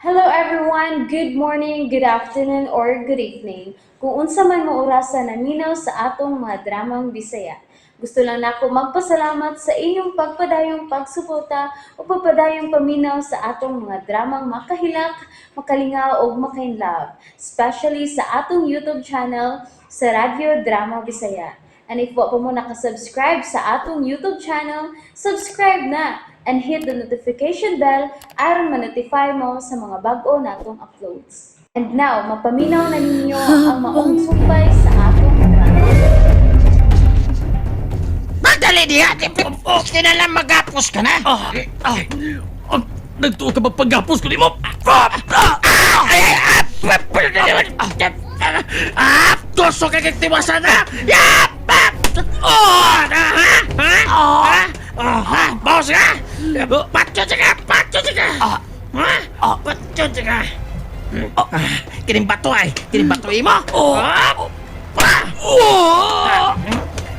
Hello everyone! Good morning, good afternoon, or good evening. Kung unsa man mo orasa naminaw sa atong mga dramang Bisaya. Gusto lang nako magpasalamat sa inyong pagpadayong pagsuporta o pagpadayong paminaw sa atong mga dramang makahilak, makalingaw ug makainlove, especially sa atong YouTube channel sa Radyo Drama Bisaya. And if wa pa mo nakasubscribe sa atong YouTube channel, subscribe na and hit the notification bell aron ma-notify mo sa mga bag-o natong uploads. And now, mapaminaw na ninyo ang maong sumpay sa atong drama. Magdali diha! Okay na lang magapos ka na! Ah, ah, ah, nagtuo ka ba paggapos ko nimo? Ay, ay, ah, ah, tuso ka kay tiwasan na! Ya! Ah! Oh! Ah, ha? Ha? Ha? Oh, ha? Bawas ka! Patyo ka! Patyo ka! Ha? Patyo ka! Ah, kining bato ay! Kining bato imo! Oh. Ah! Ah! Oh!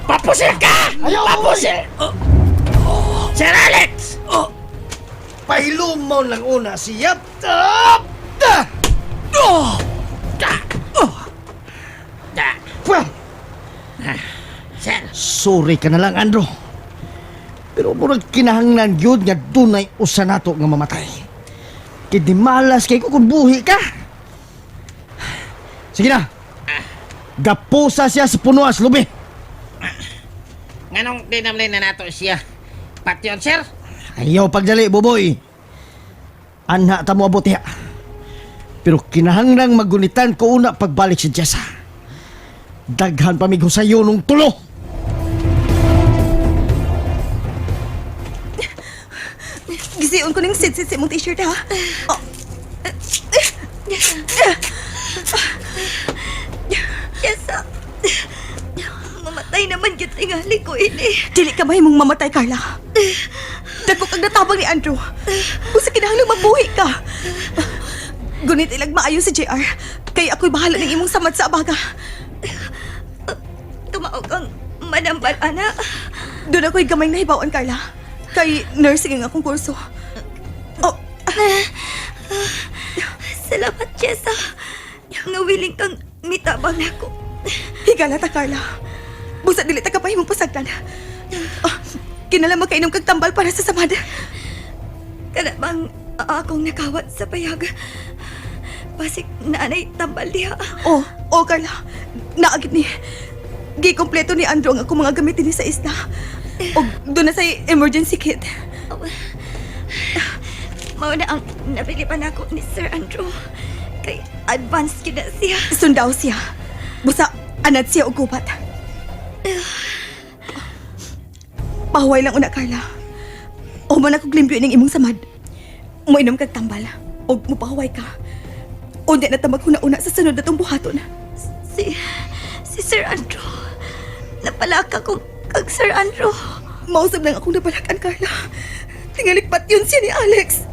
Papusil ka! Papusil! Sir Alex! Pahilumaw lang una si Yap. Tap! Ta! Oh! Ah! Ah! Pwah! Sir! Sorry ka na lang, Andrew. Pero murag kinahanglan yun nga dunay usa nato nga mamatay. Kay di malas kay ko kung buhi ka. Sige na. Gapusa siya sa punuas, lubi. Nganong dinamlay na nato siya? Patyon, sir? Ayaw pagdali, buboy. Anha ta mo abot diha. Pero kinahanglang magunitan ko una pagbalik si Jessa. Daghan pa mig husayo nung tulo. Gisiun ko ng sit-sit sa imong t-shirt, ha? Oh. Yes, ah. Mamatay naman gyud tingali ko ini. Dili ka mahimong mamatay, Carla. Dagko kag natabang ni Andrew. Kung sa kinahanglang mabuhi ka. Gunit ilag maayo si JR. Kay ako'y bahala ng imong samad sa abaga. Tumaog ang manambal, ana. Doon ako'y gamay nahibawan, Carla. Kay nursing ang akong kurso. Oh, Salamat, Jessa. Nga willing kang mitabang nako. Higala ta, Carla. Busa dili ta ka pahimong pasagdan. Oh, kinala makainom kag tambal para sa samad. Kana bang akong nakawat sa payag? Basig naanay tambal diha. Oh, oh Carla. Naagit ni. Gikompleto ni Andrew ang akong mga gamitin ni sa isla. Og doon na sa emergency kit. Mao na ang nabili pa nako ni Sir Andrew. Kay advance gyud na siya. Sundaw siya. Busa, anad siya og gubat. Pahuway lang una, Carla. O man ako glimpyo ining imong samad. Moinom kag tambal. Og mupahuway ka. Unya na ta maghuna-una sa sunod na tong buhaton. Si Sir Andrew. Napalaka kong kag Sir Andrew. Mausap lang akong napalakan, Carla. Tingalikpat yun siya ni Alex.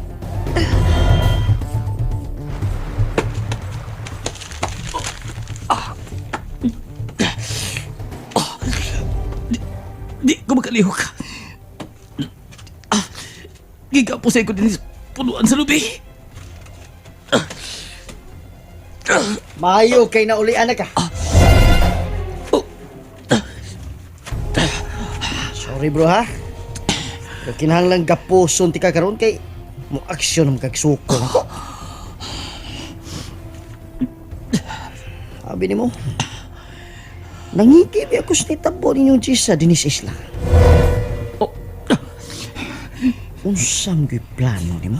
Di ko makalihok. Ah, gigapos ko din sa punuan sa lubi. Maayo kay naulian na ka. Oh. Sorry bro ha. Pero kinahanglan gapuson ti ka karon kay mo aksyon ang kagsuko nako. Sabi nimo, nangikibi ako sa nitabo ninyong Jessa dinis isla. Oh. Unsam gyud plano nimo?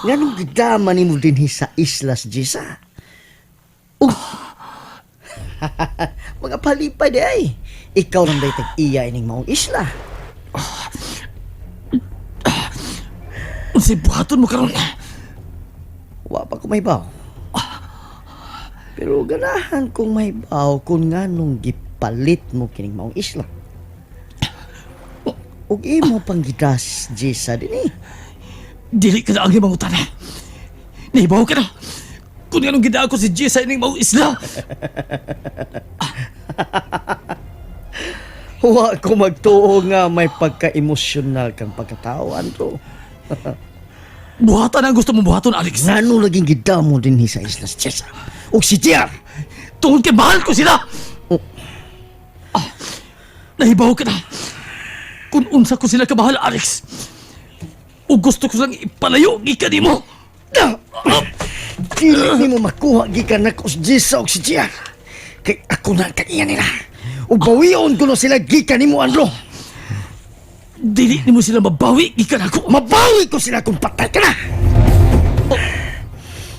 Nganong gidama nimo dinhi sa isla sa Jessa? Mga palipay di ay. Ikaw nang day tag-iya ining maong isla. Unsay buhaton mo karon? Wa pa ko mahibaw. Pero ganahan kong mahibaw kung nganong gipalit mo kining maong isla. Ug imo pang gidas Jessa dinhi. Dili ka na ang himangutan. Nahibaw ka na. Kung anong gidaan ko si Jessa ining maong isla. Wa ko magtuo nga may pagka-emosyonal kang pagkatao, Andrew. Buhatan ang gusto mong buhaton, Alex. Ngano laging gidamo dinhi sa isla si Jessa? Ug si JR! Tungod kay mahal ko sila. Oh. Ah, nahibaw ka na. Kung unsa ko sila kamahal, Alex. O gusto ko silang ipalayo gikan nimo. Ah! Dili nimo makuha gikan nako si Jessa ug si JR. Kay ako na ang kaiya nila. Ug bawion ko na sila gikan nimo, Andro. Dili nimo sila mabawi gikan ako. Mabawi ko sila kung patay ka na.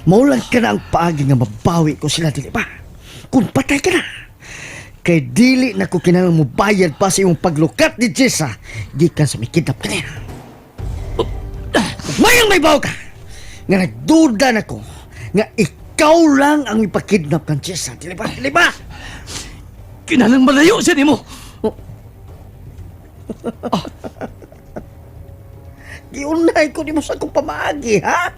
Maulang ka na ang paagi nga mabawi ko sila, dili ba? Kung patay ka na. Kay dili na ko kinahanglan mo bayad pa sa imong paglukat ni Jessa gikan sa mikidnap kaniya. Mayang may baw ka nga nagduda na ko nga ikaw lang ang ipakidnap kang Jessa, dili ba? Dili ba? Kinahanglan malayo siya nimo. Giunay ko nimo sa akong pamaagi, ha?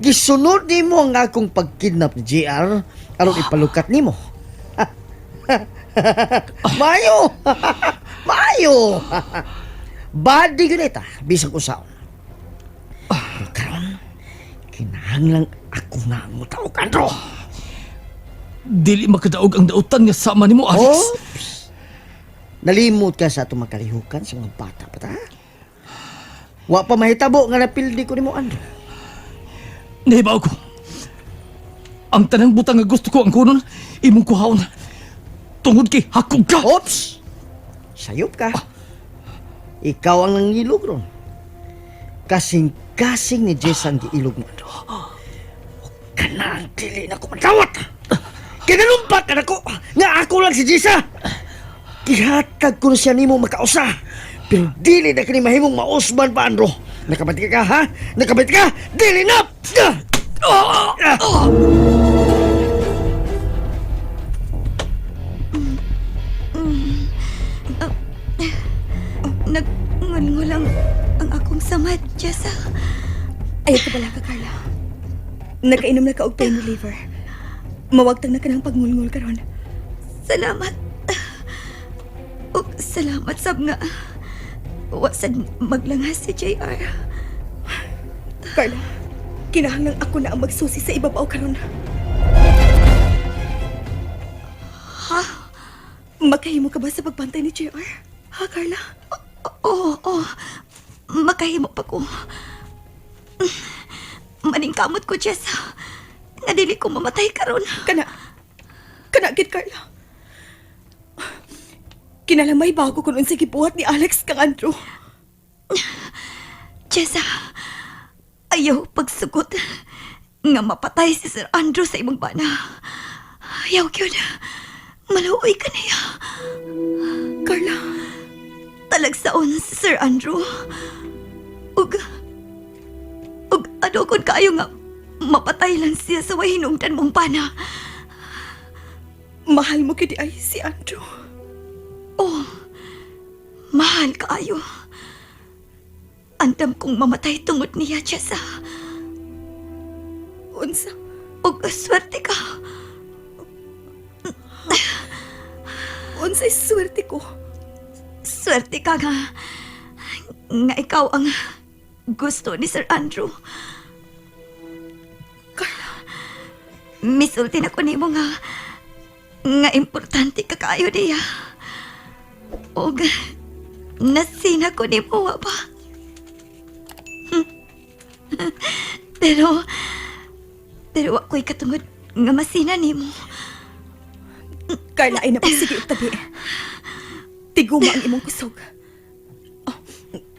Gisunod nimo ang akong pagkidnap ni JR aron ipalukat nimo. Mayo! Mayo! Badi ganita, bisag usaon. Pero karon, kinahanglang ako na ang mutaog, Andro. Dili makadaog ang dautan nga sama nimo, Alex. Oops! Nalimot ka sa atong makalihukan sa mga bata pa ta. Wa pa mahitabo nga napildi ko nimo, Andro. Nahibaw ko. Ang tanang butang nga gusto ko ang kunon, imong kuhaon. Tungod kay hakog ka. Oops! Sayop ka. Ikaw ang nangilog ron. Kasing-kasing ni Jess ang giilog mo. Huwag ka na ang dili na kumadawat! Kinalumpa ka na ko! Nga ako lang si Jessa! Gihatag ko na siya nimo makausa. Pero dili na kini mahimong mausman pa, Andro. Nakabati ka, ha? Nakabati ka? Dili na! Ah! Ah! Nagngulngul ang akong samad, Jessa. Ayaw ka bala ka, Carla. Nakainom na ka og pain reliever. Mawagtang na ka ng pagngulngul karon. Salamat. Ug salamat sab nga. Wa sad maglangas si JR. Carla, kinahanglan ako na ang magsusi sa ibabaw karon. Ha? Makahimo ka ba sa pagbantay ni JR? Ha, Carla? Oo, oo. Makahimo pa ko. Maningkamot ko, Jessa. Nga dili ko mamatay karon. Kana. Kana gid, Carla. Kinalamay ba ako kung unsay gibuhat ni Alex kang Andrew? Jessa, ayaw pagsugot nga mapatay si Sir Andrew sa imong bana. Ayaw gyud. Maluoy ka niya. Carla, Talagsaon si Sir Andrew. Ug ug ano kon kaayo nga mapatay lang siya sa way hinungdan mong pana. mahal mo gid ay si Andrew. Oh, mahal kaayo. Andam kong mamatay tungod niya, Jessa. Unsa? Ug swerte ka. Unsay swerte ko? Swerte ka nga. Nga ikaw ang gusto ni Sir Andrew. Carla, Misulti na ko nimo nga nga importante ka kaayo niya. Og nasina ko nimo wa ba? Pero pero wa ko'y katungod nga masina nimo. Carla ay napagsige og tabi. Tiguma ang imong kusog. Oh,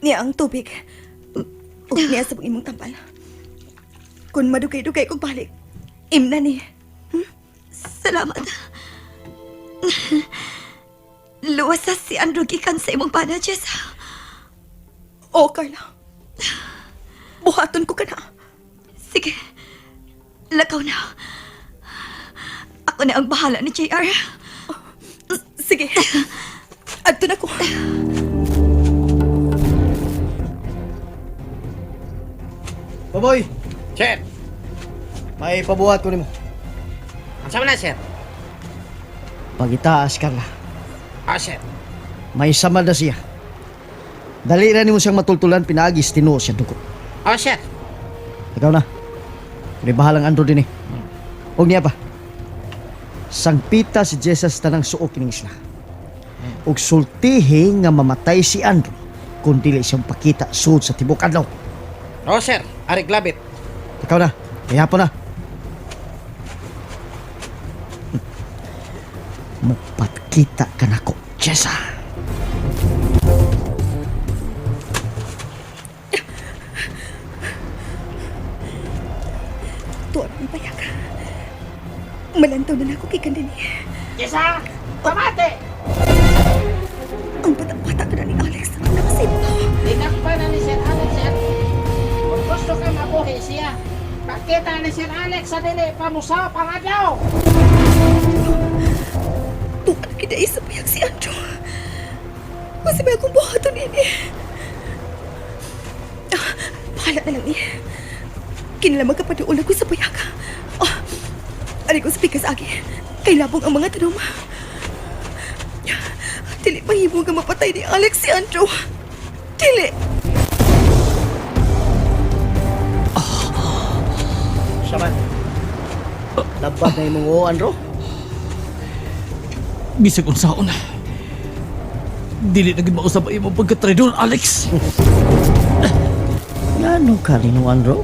niya ang tubig. Ug niya sa imong tampal. Kung madugay-dugay kog balik, imna ni. Salamat. Luwas sa si Andrew gikan sa imong pana, Jessa. Oh, Carla. Buhaton ko ka na. Sige. Lakaw na. Ako na ang bahala ni JR. Sige. Adto na ko. Baboy, Sir, may pabuhat ko nimo. ang sama na, sir? Pagitaas, Carla. Ah, sir. May samad na siya. Dali ra nimo siyang matultulan pinaagi sa tinuo siya dugo. Oh, sir. Ikaw na. Kuni bahalang Andrew din eh. Og niya pa. Sangpita si Jesus tanang suok kining isla. Og sultihi nga mamatay si Andrew kung dili siyang pakita sud sa tibok adlaw. Oh, sir. Arik labit. Ikaw na. Kaya na. Mupakita ka nako, Jessa. Tuwa ang payag. Malantaw na nako kay kandini. Jessa! Pamate! Ang bata-bata ka na ni Alex. Nakasip. Tinakpan na ni Sir Alex, sir. Kung gusto ka mabuhi siya, pakita ni Sir Alex sa dili pamusaw pangadlaw. Tuwa na kita isa payag si Andrew. Kasi may akong buhaton ini. Ah, bahala na lang ni. Kinala magkapaduol ako sa payag. Oh, ari ko sa pikas agi. Kay labong ang mga tanom. Dili mahimo nga mapatay ni Alex si Andrew. Dili. Siya man. Labad na imong oo, Andrew. Bisag unsaon na. Dili na gid mausab ang imong pagka-traidor, Alex. Ngano ka rin, Andrew?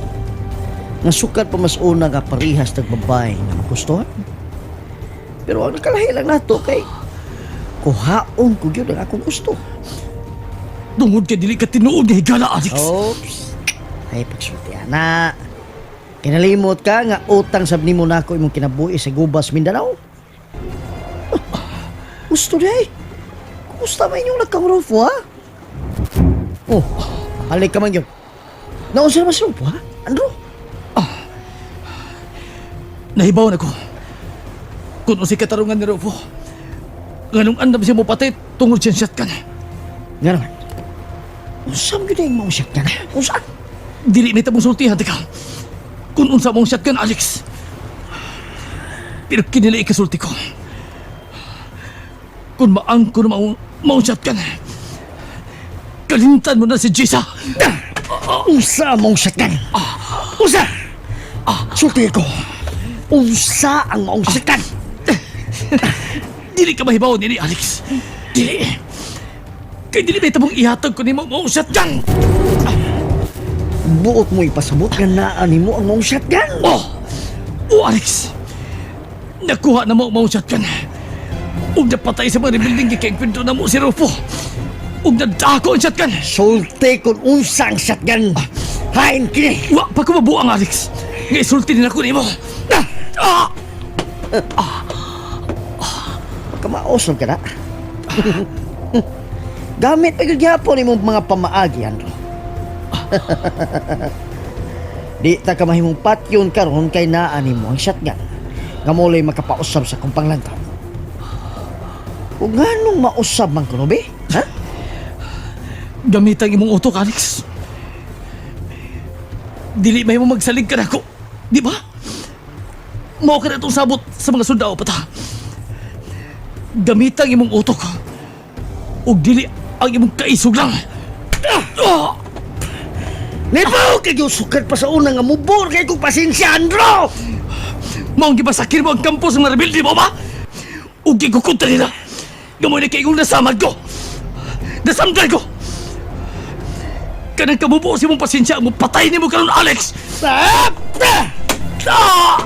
Nga sukat pa mas una nga parihas tag babae nga magustuhan. Pero ang nakalahi lang nato kay kuhaon ko gyud ang akong gusto. Tungod kay dili ka tinuod nga higala, Alex. Oops. Ay, pagsulti, ana. Kinalimot ka nga utang sab nimo nako imong kinabuhi sa Gubas, Mindanao. Ah, gusto di ay. Kumusta man inyong nagkang Rufo, ha? Oh, halik ka man yun. Naunsa naman si Rufo, ha? Andrew? Nahibaw na ko. Kung unsay katarungan ni Rufo. Nganong andam siya mo patay tungod siyang shotgun. Nga naman. Unsa man gyud ang maong shotgun, ha? Unsa? Dili may tabong sultihan, teka. Kung unsa mong shotgun, Alex. Pero kinila ikasulti ko. Kung maangko na maong, maong shotgun, kalintan mo na si Jisa. Unsa ang maong shotgun? Unsa? Sulti ko. Unsa ang maong shotgun? Dili ka mahibaw nini, Alex. Dili. Kay dili may tabong ihatag ko nimo maong shotgun. Buot mo ipasabot nga naa nimo ang maong shotgun. Oh! Oh, Alex! Nakuha na mo ang maong shotgun. Ug napatay sa mga rebuilding kay kwento na mo si Rufo. Ug nadako ang shotgun. Sulti kung unsa ang shotgun. Hain kini. Wa pa ko mabuang, Alex. Nga isulti nila ko nimo. Ah! Ah! Pagkamaosog ka na. Gamit pa gyud gyapon imong mga pamaagi, Andro. Di ta ka mahimong patyon karon kay naa nimo ang shotgun. Nga molay makapausab sa akong panglantaw. Ug nganong mausab man kuno be? Ha? Gamit ang imong utok, Alex. Dili may mo magsalig ka nako. Di ba? Mao ka na itong sabot sa mga sundao pata. Gamit ang imong utok. Ug dili ang imong kaisog lang. Ah! Nibaw kay sukad pa sa una nga mubor kay kong pasensya, Andro! Maong gibasakir mo ang kampo sa mga rebelde mo ba? Ug gikukontra nila. Gamoy na kay nasamad ko. Nasamdan ko. Kanang kabubuo sa imong pasensya ang mupatay nimo karon, Alex. Ah! Ah!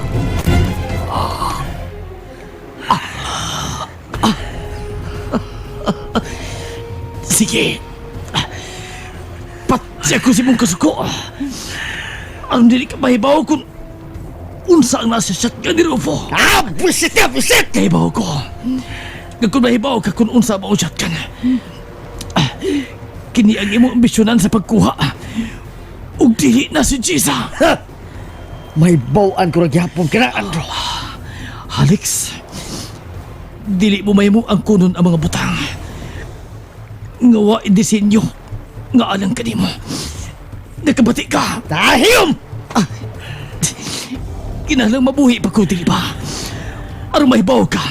Sige. Patya ko si mong kasuko. Aron dili ka mahibaw kung unsa ang nasa shotgun ni Rufo. Ah! Busit ka, busit! Kahibaw ko. Nga kung mahibaw ka kung unsa maong shotgun. Ah, kini ang imong ambisyonan sa pagkuha. Ug dili na si Jisa. Ha! May bawaan ko ra gyapon kana, Andro. Alex, dili mo mahimo ang kunon ang mga butang. Nga wa disenyo nga alang kanimo. Nakabati ka. Dahil! Kinahanglang mabuhi pa ko, dili ba? Aron mahibaw ka.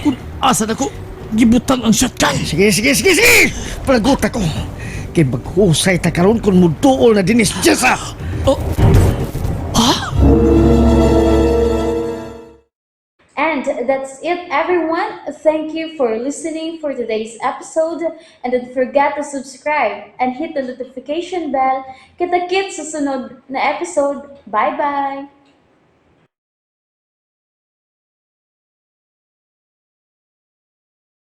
Kung asa na ko, gibutang ang shotgun. Sige, sige, sige, sige! Palagot ako. Kay maghusay ta karon kung muduol na dinis Jessa. Oh. And that's it, everyone. Thank you for listening for today's episode. And don't forget to subscribe and hit the notification bell. Kita-kits sa sunod na episode. Bye-bye!